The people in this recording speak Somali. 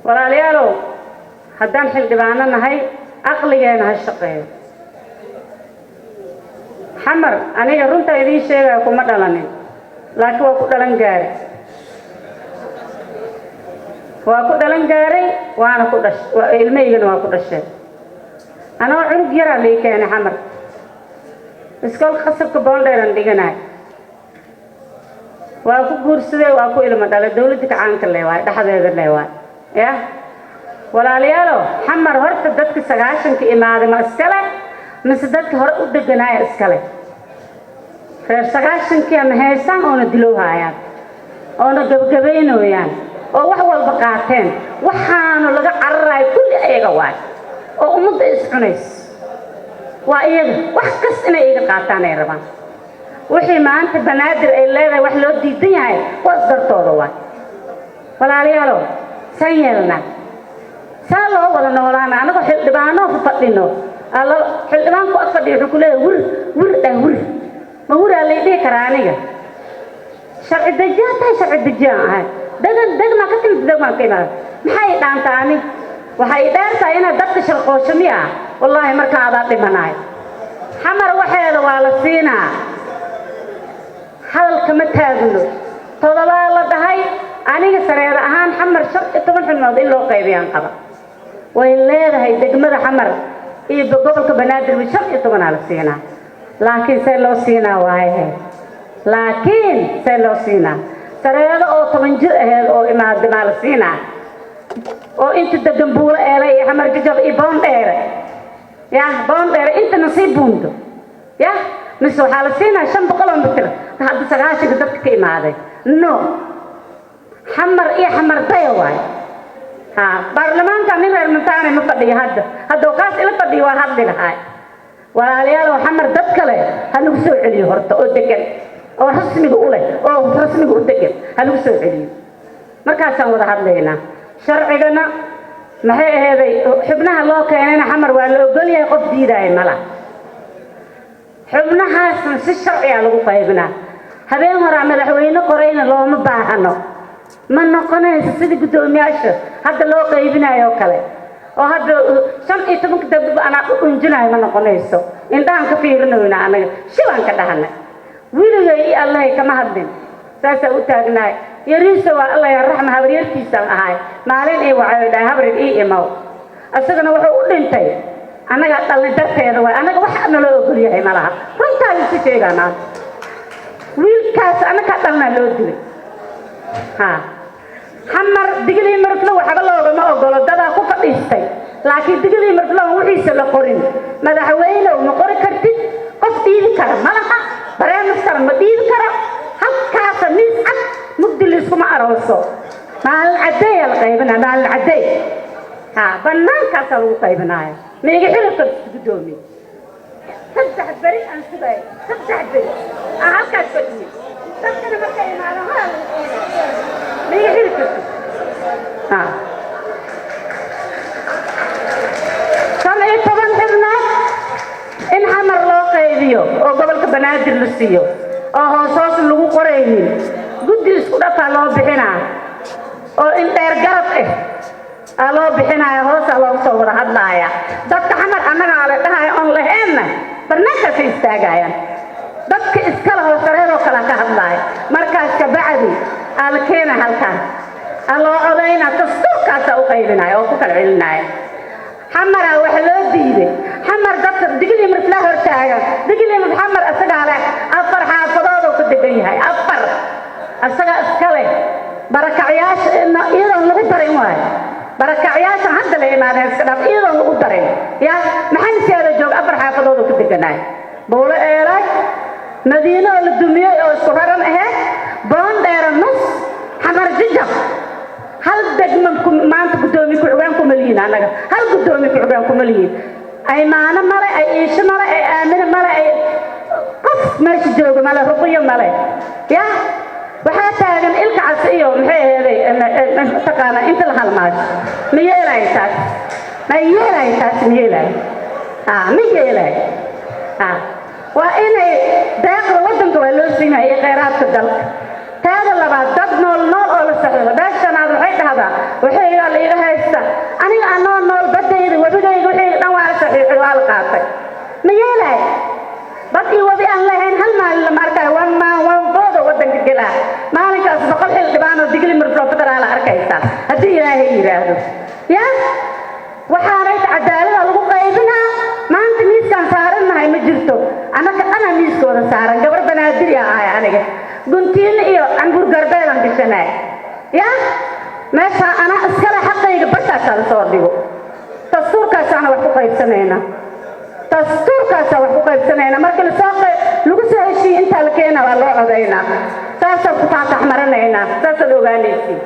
Walaalayaalow, haddaan xildhibaano nahay, aqligeena ha shaqeeyo. Xamar aniga runta idiin sheegaya, kuma dhalanin, laakiin waa ku dhalan gaaray, waa ku dhalan gaaray, waana ku dhash, ilmahaygana waa ku dhasheen. Anoo cunug yaraa lii keenay Xamar, iskoolka qasabka Boondheeran dhiganaay. Waa ku guursaday, waa ku ilmo dhalay. Dawladda kacaanka le waay, dhexdeeda le waay. Yah, walaalayaalo, Xamar horta dadka 90-ka imaaday ma iskale mise dadka hore u deganaaya iskale? Reer 90-kii ama haystaan oona dilowhaayaan oona gabagabaynooyaan oo wax walba qaateen. Waxaanu laga cararayo kulli ayaga waay, oo ummadda iscunays waa iyaga. Wax kas inay iyaga qaataan ay rabaan. Wixii maanta Banaadir ay leedahay wax loo diidan yahay kuwaas dartooda waay. Walaalayaalow, saan yeelnaa? Saa loo wada noolaana annagoo xildhibaano fadhino? Xildhibaanku ag fadhiyo wuxuu ku leeyahay, "Wir, wir dhah, wir." Ma wiraa lay dhihi karaa aniga? Sharci dejiyaan tahay, sharci dejiyaan ahay. Degan degmaa ka timid, degmaan ka imaada. Maxay dhaantaa ani? Waxay dheer tahay inaad dadka sharqoosho miya? Wallaahi marka adaa dhimanaay. Xamar waxeeda waa la siinaa, hadalka ma taagno. Todobaa la dhahay. Aniga sareeda ahaan Xamar 15 xubnood in loo qaybiyaan qaba. Way leedahay degmada Xamar iyo gobolka Banaadir, 15-aa la siinaa. Laakiin see loo siinaa waayahe? Laakiin see loo siinaa? Sareedo oo 10 jir aheed oo imaada maa la siinaa, oo inta degan Buulo Eelay iyo Xamar Jajab iyo Boondheere, ya Boondheere intana sii buundo, ya mise waxaa la siinaa 500 oo mitir hadda 90-ka dadka ka imaaday? No, Xamar iyo Xamar daya waay. Ha, baarlamaanka nin reer Mantaane ma fadhiyo hadda. Hadduu kaas ila fadhiyo, waa hadli lahaay. Walaalayaal, Xamar dad kale ha lagu soo celiyo horta, oo degan, oo rasmiga u leh, oo rasmiga u degan ha lagu soo celiyo. Markaasaan wada hadlaynaa. Sharcigana maxay aheeday? Xubnaha loo keenayna Xamar waa la ogol yahay, qof diidaya mala. Xubnahaasna si sharciga lagu qaybinaa. Habeen horaa madaxweyne qorayna looma baahano. Ma noqonayso sidii guddoomiyaasha hadda loo qaybinayo oo kale, oo hadda 15-ka dambe anaa u dhunjinayo. Ma noqonayso. Indhahan ka fiirinoyna anaga, shibaan ka dhahanay. Weligay i Allahay kama hadlin, saasaa u taagnahay. Yariisa waa Allah ya raxma, habaryartiisaan ahay. Maalin ii wacay, dhahay, "Habrin, ii imow." Isagana wuxuu u dhintay annagaa dhalnay darteeda waay. Annaga wax naloo ogol yahay ma laha. Runtaa isu sheegaa maanta. Wiilkaas annagaa dhalnaa loo dilay. Ha, Xamar Digilii Marflo waxba loogama ogolo, dadaa ku fadhiistay. Laakiin Digilii Marflo wixiisa la qorin, madaxweynew ma qori kartid. Qof dhiibi kara ma laha, bareemastar ma dhiibi karo. Halkaasa miis cad mugdi layskuma arooso. Maalin caddeeyaa la qaybinaya, maalin caddeey. Ha, bannaankaasaa lagu qaybinaya. Ma iga xiri kartid, guddoomiye. 3 beri aan sugaya, 3 beri aan halkaas fadhiyey. Dadkana markay imaadaan horaa lagu siinaya. Ma iga xiri kartid. Ha, 15 xubnood in Xamar loo qaybiyo oo gobolka Banaadir la siiyo, oo hoos hoos lagu qoraynin. Guddi isku dhafaa loo bixinaa oo in dheer garab ah aa loo bixinaya, hoosaa loogu soo wada hadlaaya. Dadka Xamar annagaa la dhahaya oon laheenna barnaankaasay istaagayaan. Dadka iskale hoosareedoo kale ka hadlaaya. Markaas kabacdi aa la keena halkaan, aa loo codaynaa, dastuurkaasaa u qaybinaya oo ku kala celinaya. Xamaraa wax loo diiday. Xamar dadka Digli Mirflaa hortaagan. Digli Mirf Xamar isagaa leh, afar xaafadoodoo ku degan yahay, afar isagaa iska leh. Barakacyaasha iyadoon lagu darin waayo, barakacyaashan hadda la imaadeen iska dhaaf, iyadoon lagu darin. Ya Maxamed Siyaada jooga, afar xaafadood oo ku deganaay: Buulo Eelay, Madiino oo la dumiyey oo isku raran aheyd, Boondheera nus, Xamar Jijab. Hal degma maanta guddoomiye ku-xigeen kuma lihiin annaga, hal guddoomiye ku-xigeen kuma lihiin. Ay Maano male, ay Iisho male, ay Aamine male, ay qof meesha jooga male, Ruqiyo male. Ya waxaa taagan Ilka Cas iyo maxay aheeday, taqaana inta la halmaasho. Ma yeelaayo taas, ma yeelaayo taas, ma yeelaayo. Ha, ma yeelaayo. Ha, waa inay deeqda waddanka waa loo siinaya iyo kheyraadka dalka. Taada labaad, dad nool nool oo la saxiixo. Beeshanaad waxay dhahdaa, waxaygaa la iga haysta aniga anoo nool, badayda, webigayga, waxayga dhan waa la saxiixay, waa la qaatay. Ma yeelay? Bad iyo webi aan lahayn hal maalin lama arkayo. One man, one vote waddanka gelaa. Maalinkaas 100 xildhibaan oo Digli Mirflo federaala arkaysaa, haddii Ilaahay yidhaahdo. Ya waxaanay cadaalada lagu qaybinaa. Maanta miiskaan saarannahay ma jirto, annaka dhana miiskooda saaran. Gabar Banaadiri ahay aniga, guntiin iyo canbuur garbeelan gashanay. Ya meeshaa anaa iskale, xaqayga bartaasaa la soo dhigo. Dastuurkaasaana wax ku qaybsanayna, dastuurkaasaa wax ku qaybsanayna. Marka lasoo lagu soo heshiiye, intaa la keena, waa loo codaynaa. Saasaan ku faatax maranaynaa, saasaad ogaanaysiin.